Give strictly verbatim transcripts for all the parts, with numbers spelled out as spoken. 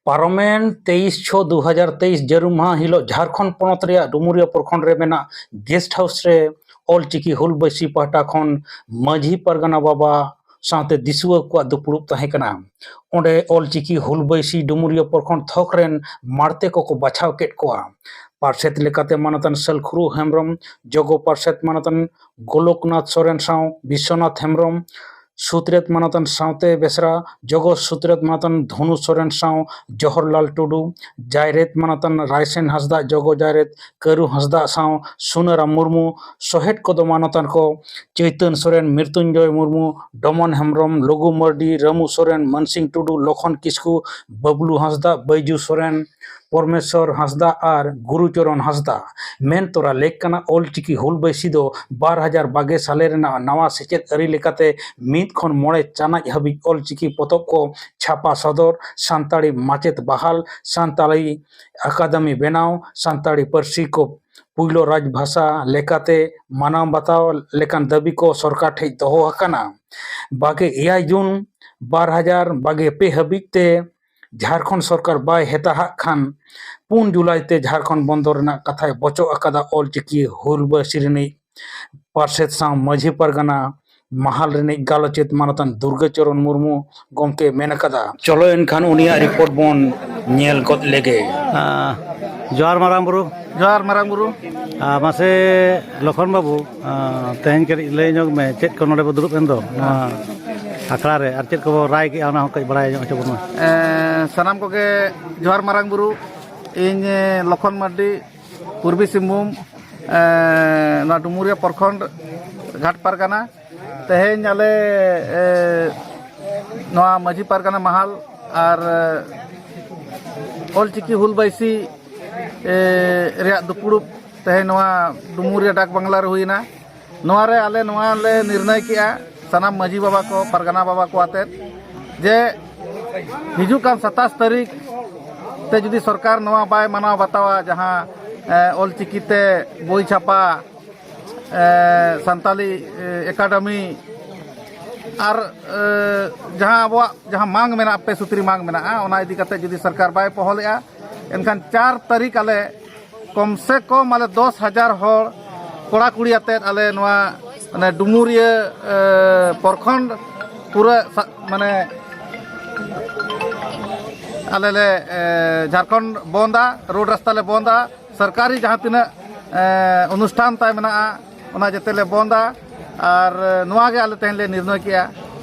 ᱯᱟᱨᱚᱢᱮᱱ ᱛᱮᱭᱤᱥ ᱪᱷᱚ ᱫᱩ ᱦᱟᱡᱟᱨ ᱛᱮᱭᱤᱥ ᱡᱟᱹᱨᱩᱢ ᱢᱟᱦᱟ ᱦᱤᱞᱳᱜ ᱡᱷᱟᱲᱠᱷᱚᱸᱰ ᱯᱚᱱᱚᱛ ᱨᱮᱭᱟᱜ ᱰᱩᱢᱩᱨᱤᱭᱟᱹ ᱯᱨᱚᱠᱷᱚᱸᱰ ᱨᱮ ᱢᱮᱱᱟᱜ ᱜᱮᱥᱴ ᱦᱟᱣᱩᱥ ᱨᱮ ᱚᱞᱪᱤᱠᱤ ᱦᱩᱞ ᱵᱟᱹᱭᱥᱤ ᱯᱟᱦᱴᱟ ᱠᱷᱚᱱ ᱢᱟᱹᱡᱷᱤ ᱯᱟᱨᱜᱟᱱᱟ ᱵᱟᱵᱟ ᱥᱟᱶᱛᱮ ᱫᱤᱥᱩᱣᱟᱹ ᱠᱚᱣᱟᱜ ᱫᱩᱯᱲᱩᱵ ᱛᱟᱦᱮᱸ ᱠᱟᱱᱟ᱾ ᱚᱸᱰᱮ ᱚᱞᱪᱤᱠᱤ ᱦᱩᱞ ᱵᱟᱹᱭᱥᱤ ᱰᱩᱢᱩᱨᱤᱭᱟᱹ ᱯᱨᱚᱠᱷᱚᱸᱰ ᱛᱷᱚᱠ ᱨᱮᱱ ᱢᱟᱲᱛᱮ ᱠᱚᱠᱚ ᱵᱟᱪᱷᱟᱣ ᱠᱮᱫ ᱠᱚᱣᱟ᱾ ᱯᱟᱨᱥᱮᱛ ᱞᱮᱠᱟᱛᱮ ᱢᱟᱱᱚᱛᱟᱱ ᱥᱟᱹᱞᱠᱷᱩᱨᱩ ᱦᱮᱢᱵᱨᱚᱢ, ᱡᱚᱜᱚ ᱯᱟᱨᱥᱮᱛ ᱢᱟᱱᱚᱛᱟᱱ ᱜᱳᱞᱳᱠᱱᱟᱛᱷ ᱥᱚᱨᱮᱱ ᱥᱟᱶ ᱵᱤᱥᱥᱚᱱᱟᱛᱷ ᱦᱮᱢᱵᱨᱚᱢ, ᱥᱩᱛᱨᱮᱛ ᱢᱟᱱᱚᱛᱟᱱ ᱥᱟᱶᱛᱮ ᱵᱮᱥᱨᱟ, ᱡᱚᱜᱚ ᱥᱩᱛᱨᱮᱛ ᱢᱟᱱᱚᱛᱟᱱ ᱫᱷᱚᱱᱩ ᱥᱚᱨᱮᱱ ᱥᱟᱶ ᱡᱚᱦᱚᱨᱞᱟᱞ ᱴᱩᱰᱩ, ᱡᱟᱭᱨᱮᱛ ᱢᱟᱱᱚᱛᱟᱱ ᱨᱟᱭᱥᱮᱱ ᱦᱟᱸᱥᱫᱟᱜ, ᱡᱚᱜᱚ ᱡᱟᱭᱨᱮᱛ ᱠᱟᱹᱨᱩ ᱦᱟᱸᱥᱫᱟᱜ ᱥᱟᱶ ᱥᱩᱱᱟᱹᱨᱟᱢ ᱢᱩᱨᱢᱩ, ᱥᱚᱦᱮᱫ ᱠᱚᱫᱚ ᱢᱟᱱᱚᱛᱟᱱ ᱠᱚ ᱪᱳᱭᱛᱟᱹᱱ ᱥᱚᱨᱮᱱ, ᱢᱨᱤᱛᱩᱧᱡᱚᱭ ᱢᱩᱨᱢᱩ, ᱰᱚᱢᱚᱱ ᱦᱮᱢᱵᱨᱚᱢ, ᱞᱚᱜᱩ ᱢᱟᱨᱰᱤ, ᱨᱟᱹᱢᱩ ᱥᱚᱨᱮᱱ, ᱢᱟᱱᱥᱤᱝ ᱴᱩᱰᱩ, ᱞᱚᱠᱷᱚᱱ ᱠᱤᱥᱠᱩ, ᱵᱟᱹᱵᱞᱩ ᱦᱟᱸᱥᱫᱟᱜ, ᱵᱟᱹᱭᱡᱩ ᱥᱚᱨᱮᱱ, ᱯᱚᱨᱢᱮᱥᱣᱚᱨ ᱦᱟᱸᱥᱫᱟᱜ ᱟᱨ ᱜᱩᱨᱩᱪᱚᱨᱚᱱ ᱦᱟᱸᱥᱫᱟᱜ᱾ ᱢᱮᱱ ᱛᱚᱨᱟ ᱞᱮᱠ ᱠᱟᱱᱟ, ᱚᱞᱪᱤᱠᱤ ᱦᱩᱞ ᱵᱟᱹᱭᱥᱤ ᱫᱚ ᱵᱟᱨ ᱦᱟᱡᱟᱨ ᱵᱟᱜᱮ ᱥᱟᱞᱮ ᱨᱮᱱᱟᱜ ᱱᱟᱣᱟ ᱥᱮᱪᱮᱫ ᱟᱹᱨᱤ ᱞᱮᱠᱟᱛᱮ ᱢᱤᱫ ᱠᱷᱚᱱ ᱢᱚᱬᱮ ᱪᱟᱱᱟᱪ ᱦᱟᱹᱵᱤᱡ ᱚᱞᱪᱤᱠᱤ ᱯᱚᱛᱚᱵ ᱠᱚ ᱪᱷᱟᱯᱟ ᱥᱚᱫᱚᱨ, ᱥᱟᱱᱛᱟᱲᱤ ᱢᱟᱪᱮᱫ ᱵᱟᱦᱟᱞ, ᱥᱟᱱᱛᱟᱲᱤ ᱟᱠᱟᱫᱮᱢᱤ ᱵᱮᱱᱟᱣ, ᱥᱟᱱᱛᱟᱲᱤ ᱯᱟᱹᱨᱥᱤ ᱠᱚ ᱯᱩᱭᱞᱳ ᱨᱟᱡᱽ ᱵᱷᱟᱥᱟ ᱞᱮᱠᱟᱛᱮ ᱢᱟᱱᱟᱣ ᱵᱟᱛᱟᱣ ᱞᱮᱠᱟᱱ ᱫᱟᱹᱵᱤ ᱠᱚ ᱥᱚᱨᱠᱟᱨ ᱴᱷᱮᱱ ᱫᱚᱦᱚ ᱟᱠᱟᱱᱟ᱾ ᱵᱟᱜᱮ ᱮᱭᱟᱭ ᱡᱩᱱ ᱵᱟᱨ ᱦᱟᱡᱟᱨ ᱵᱟᱜᱮ ᱯᱮ ᱦᱟᱹᱵᱤᱡ ᱛᱮ ᱡᱷᱟᱲᱠᱷᱚᱸᱰ ᱥᱚᱨᱠᱟᱨ ᱵᱟᱭ ᱦᱮᱛᱟᱦᱟᱜ ᱠᱷᱟᱱ, ᱯᱩᱱ ᱡᱩᱞᱟᱭ ᱛᱮ ᱡᱷᱟᱲᱠᱷᱚᱸᱰ ᱵᱚᱱᱫᱚ ᱨᱮᱱᱟᱜ ᱠᱟᱛᱷᱟᱭ ᱵᱚᱪᱚᱜ ᱟᱠᱟᱫᱟ ᱚᱞᱪᱤᱠᱤ ᱦᱩᱞ ᱵᱟᱹᱭᱥᱤ ᱨᱤᱱᱤᱡ ᱯᱟᱨᱥᱮᱛ ᱥᱟᱶ ᱢᱟᱹᱡᱷᱤ ᱯᱟᱨᱜᱟᱱᱟ ᱢᱟᱦᱟᱞ ᱨᱤᱱᱤᱡ ᱜᱟᱞᱚᱪᱮᱛ ᱢᱟᱱᱚᱛᱟᱱ ᱫᱩᱨᱜᱟᱹ ᱪᱚᱨᱚᱱ ᱢᱩᱨᱢᱩ ᱜᱚᱢᱠᱮ ᱢᱮᱱ ᱟᱠᱟᱫᱟ᱾ ᱪᱚᱞᱚ ᱮᱱᱠᱷᱟᱱ ᱩᱱᱤᱭᱟᱜ ᱨᱤᱯᱳᱨᱴ ᱵᱚᱱ ᱧᱮᱞ ᱜᱚᱫ ᱞᱮᱜᱮ᱾ ᱟᱸ, ᱡᱚᱦᱟᱨ ᱢᱟᱨᱟᱝ ᱵᱩᱨᱩ᱾ ᱡᱚᱦᱟᱨ ᱢᱟᱨᱟᱝ ᱵᱩᱨᱩ᱾ ᱟᱸ, ᱢᱟᱥᱮ ᱞᱚᱠᱷᱚᱱ ᱵᱟᱹᱵᱩ, ᱟᱸ, ᱛᱮᱦᱮᱧ ᱠᱟᱹᱴᱤᱡ ᱞᱟᱹᱭ ᱧᱚᱜ ᱢᱮ, ᱪᱮᱫ ᱠᱚ ᱱᱚᱰᱮ ᱵᱚ ᱫᱩᱲᱩᱵ ᱮᱱ ᱫᱚ ᱱᱚᱣᱟ ᱟᱠᱷᱲᱟ ᱨᱮ, ᱟᱨ ᱪᱮᱫ ᱠᱚᱵᱚ ᱨᱟᱭ ᱠᱮᱜᱼᱟ, ᱚᱱᱟ ᱦᱚᱸ ᱠᱟᱹᱡ ᱵᱟᱲᱟᱭ ᱧᱚᱜ ᱦᱚᱪᱚ ᱵᱚᱱ ᱢᱮ᱾ ᱮᱸ, ᱥᱟᱱᱟᱢ ᱠᱚᱜᱮ ᱡᱚᱦᱟᱨ ᱢᱟᱨᱟᱝ ᱵᱩᱨᱩ᱾ ᱤᱧ, ᱮᱸ, ᱞᱚᱠᱷᱚᱱ ᱢᱟᱨᱰᱤ, ᱯᱩᱨᱵᱤ ᱥᱤᱝᱵᱷᱩᱢ, ᱮᱸ, ᱱᱚᱣᱟ ᱰᱩᱢᱩᱨᱤᱭᱟᱹ ᱯᱨᱚᱠᱷᱚᱸᱰ ᱜᱷᱟᱴ ᱯᱟᱨᱜᱟᱱᱟ᱾ ᱛᱮᱦᱮᱧ ᱟᱞᱮ, ᱮᱸ, ᱱᱚᱣᱟ ᱢᱟᱹᱡᱷᱤ ᱯᱟᱨᱜᱟᱱᱟ ᱢᱟᱦᱟᱞ ᱟᱨ, ᱮᱸ, ᱚᱞᱪᱤᱠᱤ ᱦᱩᱞ ᱵᱟᱹᱭᱥᱤ, ᱮᱸ, ᱨᱮᱭᱟᱜ ᱫᱩᱯᱲᱩᱵ ᱛᱮᱦᱮᱧ ᱱᱚᱣᱟ ᱰᱩᱢᱩᱨᱤᱭᱟᱹ ᱰᱟᱠ ᱵᱟᱝᱞᱟ ᱨᱮ ᱦᱩᱭᱮᱱᱟ᱾ ᱱᱚᱣᱟ ᱨᱮ ᱟᱞᱮ ᱱᱚᱣᱟ ᱞᱮ ᱱᱤᱨᱱᱚᱭ ᱠᱮᱜᱼᱟ, ᱥᱟᱱᱟᱢ ᱢᱟᱹᱡᱷᱤ ᱵᱟᱵᱟ ᱠᱚ, ᱯᱟᱨᱜᱟᱱᱟ ᱵᱟᱵᱟ ᱠᱚ ᱟᱛᱮᱫ, ᱡᱮ ᱦᱤᱡᱩᱜ ᱠᱟᱱ ᱥᱟᱛᱟᱥ ᱛᱟᱹᱨᱤᱠᱷ ᱛᱮ ᱡᱩᱫᱤ ᱥᱚᱨᱠᱟᱨ ᱱᱚᱣᱟ ᱵᱟᱭ ᱢᱟᱱᱟᱣ ᱵᱟᱛᱟᱣᱟ, ᱡᱟᱦᱟᱸ, ᱮ, ᱚᱞᱪᱤᱠᱤ ᱛᱮ ᱵᱳᱭ ᱪᱷᱟᱯᱟ, ᱮ, ᱥᱟᱱᱛᱟᱞᱤ, ᱮ, ᱮᱠᱟᱰᱮᱢᱤ ᱟᱨ ᱮ, ᱡᱟᱦᱟᱸ ᱟᱵᱚᱣᱟᱜ ᱡᱟᱦᱟᱸ ᱢᱟᱝ ᱢᱮᱱᱟᱜᱼᱟ, ᱯᱮ ᱥᱩᱛᱨᱤ ᱢᱟᱝ ᱢᱮᱱᱟᱜᱼᱟ, ᱚᱱᱟ ᱤᱫᱤ ᱠᱟᱛᱮ ᱡᱩᱫᱤ ᱥᱚᱨᱠᱟᱨ ᱵᱟᱭ ᱯᱚᱦᱚᱞᱮᱜᱼᱟ, ᱮᱱᱠᱷᱟᱱ ᱪᱟᱨ ᱛᱟᱹᱨᱤᱠᱷ ᱟᱞᱮ ᱠᱚᱢ ᱥᱮ ᱠᱚᱢ ᱟᱞᱮ ᱫᱚᱥ ᱦᱟᱡᱟᱨ ᱦᱚᱲ ᱠᱚᱲᱟ ᱠᱩᱲᱤ ᱟᱛᱮᱫ ᱟᱞᱮ ᱱᱚᱣᱟ ᱢᱟᱱᱮ ᱰᱩᱢᱩᱨᱤᱭᱟᱹ ᱮ, ᱯᱨᱚᱠᱷᱚᱸᱰ ᱯᱩᱨᱟᱹ ᱥᱟ- ᱢᱟᱱᱮ ᱟᱞᱮ ᱞᱮ ᱮ, ᱡᱷᱟᱲᱠᱷᱚᱸᱰ ᱵᱚᱱᱫᱟ, ᱨᱳᱰ ᱨᱟᱥᱛᱟ ᱞᱮ ᱵᱚᱱᱫᱟ, ᱥᱚᱨᱠᱟᱨᱤ ᱡᱟᱦᱟᱸ ᱛᱤᱱᱟᱹᱜ ᱮ, ᱚᱱᱩᱥᱴᱷᱟᱱ ᱛᱟᱭ ᱢᱮᱱᱟᱜᱼᱟ, ᱚᱱᱟ ᱡᱮᱛᱮ ᱞᱮ ᱵᱚᱱᱫᱟ᱾ ᱟᱨ ᱮ, ᱱᱚᱣᱟ ᱜᱮ ᱟᱞᱮ ᱛᱮᱦᱮᱧ ᱞᱮ ᱱᱤᱨᱱᱚᱭ ᱠᱮᱜᱼᱟ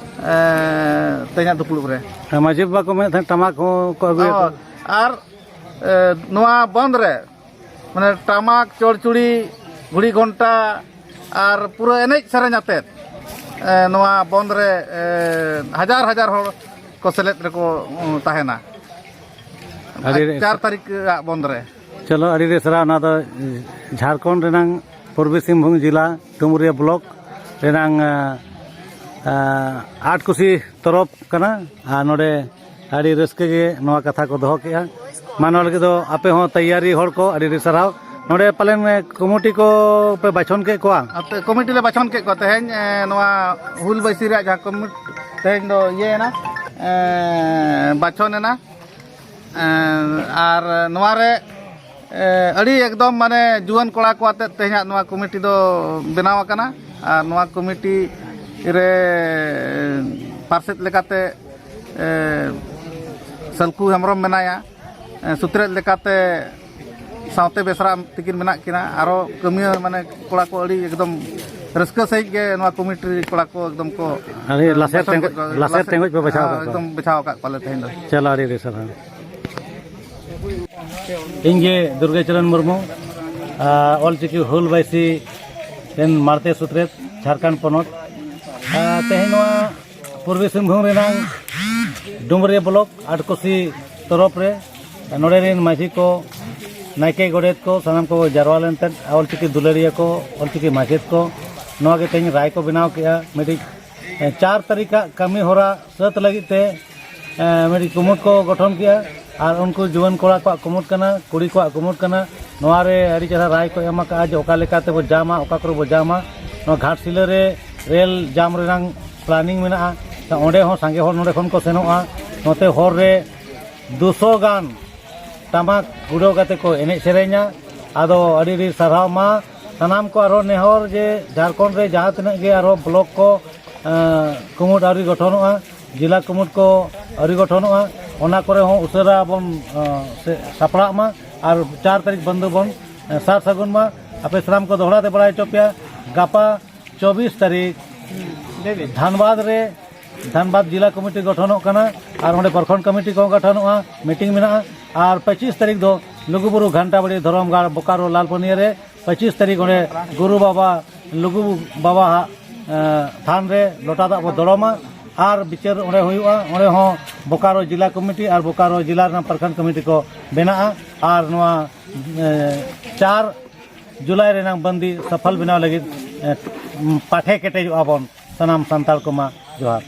ᱮ, ᱛᱮᱦᱮᱧᱟᱜ ᱫᱩᱯᱲᱩᱵ ᱨᱮ᱾ ᱦᱮᱸ, ᱢᱟᱹᱡᱷᱤ ᱵᱟᱵᱟ ᱠᱚ ᱢᱮᱱᱮᱫ ᱛᱟᱦᱮᱸᱫ ᱴᱟᱢᱟᱠ ᱦᱚᱸ ᱠᱚ ᱟᱹᱜᱩᱭᱟ᱾ ᱦᱚᱸ, ᱟᱨ ᱮ, ᱱᱚᱣᱟ ᱵᱚᱱᱫ ᱨᱮ ᱢᱟᱱᱮ ᱴᱟᱢᱟᱠ, ᱪᱚᱲᱪᱩᱲᱤ, ᱜᱷᱩᱲᱤ ᱜᱷᱚᱱᱴᱟ ᱟᱨ ᱯᱩᱨᱟᱹ ᱮᱱᱮᱡ ᱥᱮᱨᱮᱧ ᱟᱛᱮᱫ ᱮ, ᱱᱚᱣᱟ ᱵᱚᱱᱫ ᱨᱮ ᱮ, ᱦᱟᱡᱟᱨ ᱦᱟᱡᱟᱨ ᱦᱚᱲ ᱠᱚ ᱥᱮᱞᱮᱫ ᱨᱮᱠᱚ ᱩᱸ, ᱛᱟᱦᱮᱱᱟ᱾ ᱟᱹᱰᱤ ᱪᱟᱨ ᱛᱟᱹᱨᱤᱠᱷ ᱟᱜ ᱵᱚᱱᱫ ᱨᱮ᱾ ᱪᱚᱞᱚ, ᱟᱹᱰᱤ ᱟᱹᱰᱤ ᱥᱟᱨᱦᱟᱣ᱾ ᱱᱚᱣᱟ ᱫᱚ ᱡᱷᱟᱲᱠᱷᱚᱸᱰ ᱨᱮᱱᱟᱝ ᱯᱩᱨᱵᱤ ᱥᱤᱝᱵᱷᱩᱢ ᱡᱮᱞᱟ ᱰᱩᱢᱩᱨᱤᱭᱟᱹ ᱵᱞᱚᱠ ᱨᱮᱱᱟᱝ ᱮ, ᱮ, ᱟᱴ ᱠᱩᱥᱤ ᱛᱚᱨᱚᱯ ᱠᱟᱱᱟ᱾ ᱟᱨ ᱱᱚᱰᱮ ᱟᱹᱰᱤ ᱨᱟᱹᱥᱠᱟᱹ ᱜᱮ ᱱᱚᱣᱟ ᱠᱟᱛᱷᱟ ᱠᱚ ᱫᱚᱦᱚ ᱠᱮᱜᱼᱟ᱾ ᱢᱟ, ᱱᱚᱣᱟ ᱞᱟᱹᱜᱤᱫ ᱫᱚ ᱟᱯᱮ ᱦᱚᱸ ᱛᱮᱭᱟᱨᱤ ᱦᱚᱲ ᱠᱚ ᱟᱹᱰᱤ ᱟᱹᱰᱤ ᱥᱟᱨᱦᱟᱣ᱾ ᱱᱚᱰᱮ ᱯᱟᱞᱮᱱ ᱠᱚᱢᱤᱴᱤ ᱠᱚ ᱯᱮ ᱵᱟᱪᱷᱚᱱ ᱠᱮᱫ ᱠᱚᱣᱟ? ᱟᱯᱮ ᱠᱚᱢᱤᱴᱤ ᱞᱮ ᱵᱟᱪᱷᱚᱱ ᱠᱮᱫ ᱠᱚᱣᱟ ᱛᱮᱦᱮᱧ, ᱮ, ᱱᱚᱣᱟ ᱦᱩᱞ ᱵᱟᱹᱭᱥᱤ ᱨᱮᱭᱟᱜ ᱡᱟᱦᱟᱸ ᱠᱚᱢᱤᱴ-, ᱛᱮᱦᱮᱧ ᱫᱚ ᱤᱭᱟᱹᱭᱮᱱᱟ, ᱮ, ᱵᱟᱪᱷᱚᱱ ᱮᱱᱟ᱾ ᱮ, ᱟᱨ ᱱᱚᱣᱟ ᱨᱮ ᱮ, ᱟᱹᱰᱤ ᱮᱠᱫᱚᱢ ᱢᱟᱱᱮ ᱡᱩᱣᱟᱹᱱ ᱠᱚᱲᱟ ᱠᱚ ᱟᱛᱮᱫ ᱛᱮᱦᱮᱧᱟᱜ ᱱᱚᱣᱟ ᱠᱚᱢᱤᱴᱤ ᱫᱚ ᱵᱮᱱᱟᱣ ᱟᱠᱟᱱᱟ᱾ ᱟᱨ ᱱᱚᱣᱟ ᱠᱚᱢᱤᱴᱤ ᱨᱮ ᱯᱟᱨᱥᱮᱛ ᱞᱮᱠᱟᱛᱮ ᱮ, ᱥᱟᱞᱠᱷᱩ ᱦᱮᱢᱵᱨᱚᱢ ᱢᱮᱱᱟᱭᱟ, ᱮ, ᱥᱩᱛᱨᱮᱛ ᱞᱮᱠᱟᱛᱮ ᱥᱟᱶᱛᱮ ᱵᱮᱥᱨᱟ ᱛᱤᱠᱤᱱ ᱢᱮᱱᱟᱜ ᱠᱤᱱᱟ᱾ ᱟᱨᱚ ᱠᱟᱹᱢᱤᱭᱟᱹ ᱢᱟᱱᱮ ᱠᱚᱲᱟ ᱠᱚ ᱟᱹᱰᱤ ᱮᱠᱫᱚᱢ ᱨᱟᱹᱥᱠᱟᱹ ᱥᱟᱹᱦᱤᱡ ᱜᱮ ᱱᱚᱣᱟ ᱠᱚᱢᱤᱴᱤ ᱨᱮ ᱠᱚᱲᱟ ᱠᱚ ᱮᱠᱫᱚᱢ ᱠᱚ ᱟᱹᱰᱤ ᱞᱟᱥᱮᱨ ᱵᱟᱪᱷᱚᱱ ᱛᱮᱸᱜᱚᱡ, ᱠᱮᱫ ᱠᱚᱣᱟ, ᱞᱟᱥᱮᱨ ᱞᱟᱥᱮᱨ, ᱛᱮᱸᱜᱚᱡ ᱯᱮ ᱵᱟᱪᱷᱟᱣ ᱦᱮᱸ, ᱟᱠᱟᱫ ᱠᱚᱣᱟ᱾ ᱮᱠᱫᱚᱢ ᱵᱟᱪᱷᱟᱣ ᱟᱠᱟᱫ ᱠᱚᱣᱟᱞᱮ ᱛᱮᱦᱮᱧ ᱫᱚ᱾ ᱪᱚᱞᱚ, ᱟᱹᱰᱤ ᱟᱹᱰᱤ ᱥᱟᱨᱦᱟᱣ᱾ ᱤᱧ ᱜᱮ ᱫᱩᱨᱜᱟᱪᱚᱨᱚᱱ ᱢᱩᱨᱢᱩ, ᱟᱨ ᱚᱞᱪᱤᱠᱤ ᱦᱩᱞ ᱵᱟᱭᱥᱤ ᱨᱮᱱ ᱢᱟᱲᱛᱮ ᱥᱩᱛᱨᱮᱛ, ᱡᱷᱟᱲᱠᱷᱚᱸᱰ ᱯᱚᱱᱚᱛ᱾ ᱟᱨ ᱛᱮᱦᱮᱧ ᱱᱚᱣᱟ ᱯᱩᱨᱵᱤ ᱥᱤᱝᱵᱷᱩᱢ ᱨᱮᱱᱟᱝ ᱰᱩᱢᱩᱨᱤᱭᱟᱹ ᱵᱞᱚᱠ ᱟᱴᱠᱚᱥᱤ ᱛᱚᱨᱚᱯ ᱨᱮ ᱱᱚᱰᱮ ᱨᱮᱱ ᱢᱟᱹᱡᱷᱤ ᱠᱚ, ᱱᱟᱭᱠᱮ, ᱜᱚᱰᱮᱛ ᱠᱚ, ᱥᱟᱱᱟᱢ ᱠᱚ ᱡᱟᱨᱣᱟ ᱞᱮᱱ ᱛᱟᱦᱮᱸᱫ ᱚᱞᱪᱤᱠᱤ ᱫᱩᱞᱟᱹᱲᱤᱭᱟᱹ ᱠᱚ, ᱚᱞᱪᱤᱠᱤ ᱢᱟᱪᱮᱫ ᱠᱚ᱾ ᱱᱚᱣᱟ ᱜᱮ ᱛᱮᱦᱮᱧ ᱨᱟᱭ ᱠᱚ ᱵᱮᱱᱟᱣ ᱠᱮᱜᱼᱟ᱾ ᱢᱤᱫᱴᱤᱡ, ᱮ, ᱪᱟᱨ ᱛᱟᱹᱨᱤᱠᱷᱟᱜ ᱠᱟᱹᱢᱤ ᱦᱚᱨᱟ ᱥᱟᱹᱛ ᱞᱟᱹᱜᱤᱫ ᱛᱮ, ᱮ, ᱢᱤᱫᱴᱤᱡ ᱠᱩᱢᱩᱴ ᱠᱚ ᱜᱚᱴᱷᱚᱱ ᱠᱮᱜᱼᱟ᱾ ᱟᱨ ᱩᱱᱠᱩ ᱡᱩᱣᱟᱹᱱ ᱠᱚᱲᱟ ᱠᱚᱣᱟᱜ ᱠᱩᱢᱩᱴ ᱠᱟᱱᱟ, ᱠᱩᱲᱤ ᱠᱚᱣᱟᱜ ᱠᱩᱢᱩᱴ ᱠᱟᱱᱟ᱾ ᱱᱚᱣᱟ ᱨᱮ ᱟᱹᱰᱤ ᱪᱮᱦᱨᱟ ᱨᱟᱭ ᱠᱚ ᱮᱢ ᱟᱠᱟᱫᱼᱟ ᱡᱮ ᱚᱠᱟ ᱞᱮᱠᱟ ᱛᱮᱵᱚ ᱡᱟᱢᱟ, ᱚᱠᱟ ᱠᱚᱨᱮ ᱵᱚ ᱡᱟᱢᱟ᱾ ᱱᱚᱣᱟ ᱜᱷᱟᱴᱥᱤᱞᱟᱹ ᱨᱮ ᱨᱮᱞ ᱡᱟᱢ ᱨᱮᱱᱟᱝ ᱯᱞᱟᱱᱤᱝ ᱢᱮᱱᱟᱜᱼᱟ᱾ ᱚᱸᱰᱮ ᱦᱚᱸ ᱥᱟᱸᱜᱮ ᱦᱚᱲ ᱱᱚᱰᱮ ᱠᱷᱚᱱ ᱠᱚ ᱥᱮᱱᱚᱜᱼᱟ᱾ ᱱᱚᱛᱮ ᱦᱚᱨ ᱨᱮ ᱫᱩᱥᱚ ᱜᱟᱱ ᱴᱟᱢᱟᱠ ᱩᱰᱟᱹᱣ ᱠᱟᱛᱮ ᱠᱚ ᱮᱱᱮᱡ ᱥᱮᱨᱮᱧᱟ᱾ ᱟᱫᱚ ᱟᱹᱰᱤ ᱟᱹᱰᱤ ᱥᱟᱨᱦᱟᱣ ᱢᱟ ᱥᱟᱱᱟᱢ ᱠᱚ᱾ ᱟᱨᱦᱚᱸ ᱱᱮᱦᱚᱨ ᱡᱮ ᱡᱷᱟᱲᱠᱷᱚᱸᱰ ᱨᱮ ᱡᱟᱦᱟᱸ ᱛᱤᱱᱟᱹᱜ ᱜᱮ ᱟᱨᱦᱚᱸ ᱵᱞᱚᱠ ᱠᱚ, ᱮᱸ, ᱠᱩᱢᱩᱴ ᱟᱹᱣᱨᱤ ᱜᱚᱴᱷᱚᱱᱚᱜᱼᱟ, ᱡᱮᱞᱟ ᱠᱩᱢᱩᱴ ᱠᱚ ᱟᱹᱣᱨᱤ ᱜᱚᱴᱷᱚᱱᱚᱜᱼᱟ, ᱚᱱᱟ ᱠᱚᱨᱮ ᱦᱚᱸ ᱩᱥᱟᱹᱨᱟ ᱵᱚᱱ, ᱮᱸ, ᱥᱮ-, ᱥᱟᱯᱲᱟᱜ ᱢᱟ ᱟᱨ ᱪᱟᱨ ᱛᱟᱹᱨᱤᱠᱷ ᱵᱚᱱᱫᱚ ᱵᱚᱱ, ᱮᱸ, ᱥᱟᱨ ᱥᱟᱹᱜᱩᱱ ᱢᱟ᱾ ᱟᱯᱮ ᱥᱟᱱᱟᱢ ᱠᱚ ᱫᱚᱦᱲᱟ ᱛᱮ ᱵᱟᱲᱟᱭ ᱦᱚᱪᱚ ᱯᱮᱭᱟ, ᱜᱟᱯᱟ ᱪᱚᱵᱵᱤᱥ ᱛᱟᱹᱨᱤᱠᱷ ᱫᱷᱟᱱᱵᱟᱫᱽ ᱨᱮ, ᱫᱷᱟᱱᱵᱟᱫᱽ ᱡᱮᱞᱟ ᱠᱚᱢᱤᱴᱤ ᱜᱚᱴᱷᱚᱱᱚᱜ ᱠᱟᱱᱟ ᱟᱨ ᱚᱸᱰᱮ ᱯᱨᱚᱠᱷᱚᱸᱰ ᱠᱚᱢᱤᱴᱤ ᱠᱚᱦᱚᱸ ᱜᱚᱴᱷᱚᱱᱚᱜᱼᱟ, ᱢᱤᱴᱤᱝ ᱢᱮᱱᱟᱜᱼᱟ᱾ ᱟᱨ ᱯᱚᱸᱪᱤᱥ ᱛᱟᱹᱨᱤᱠᱷ ᱫᱚ ᱞᱩᱜᱩᱵᱩᱨᱩ ᱜᱷᱟᱱᱴᱟᱵᱟᱲᱤ ᱫᱷᱚᱨᱚᱢ ᱜᱟᱲ ᱵᱳᱠᱟᱨᱳ ᱞᱟᱞᱯᱟᱹᱱᱤᱭᱟᱹ ᱨᱮ ᱯᱚᱸᱪᱤᱥ ᱛᱟᱹᱨᱤᱠᱷ ᱚᱸᱰᱮ ᱜᱩᱨᱩ ᱵᱟᱵᱟ, ᱞᱩᱜᱩ ᱵᱟᱵᱟᱣᱟᱜ, ᱮᱸ, ᱛᱷᱟᱱ ᱨᱮ ᱞᱚᱴᱟ ᱫᱟᱜ ᱵᱚ ᱫᱚᱲᱚᱢᱟ ᱟᱨ ᱵᱤᱪᱟᱹᱨ ᱚᱸᱰᱮ ᱦᱩᱭᱩᱜᱼᱟ᱾ ᱚᱸᱰᱮ ᱦᱚᱸ ᱵᱳᱠᱟᱨᱳ ᱡᱮᱞᱟ ᱠᱚᱢᱤᱴᱤ ᱟᱨ ᱵᱳᱠᱟᱨᱳ ᱡᱮᱞᱟ ᱨᱮᱱᱟᱜ ᱯᱨᱚᱠᱷᱚᱸᱰ ᱠᱚᱢᱤᱴᱤ ᱠᱚ ᱵᱮᱱᱟᱜᱼᱟ᱾ ᱟᱨ ᱱᱚᱣᱟ, ᱮᱸ, ᱪᱟᱨ ᱡᱩᱞᱟᱭ ᱨᱮᱱᱟᱜ ᱵᱟᱱᱫᱤ ᱥᱟᱯᱷᱚᱞ ᱵᱮᱱᱟᱣ ᱞᱟᱹᱜᱤᱫ, ᱮᱸ, ᱯᱟᱴᱷᱮ ᱠᱮᱴᱮᱡᱚᱜᱼᱟ ᱵᱚᱱ ᱥᱟᱱᱟᱢ ᱥᱟᱱᱛᱟᱲ ᱠᱚᱢᱟ᱾ ᱡᱚᱦᱟᱨ᱾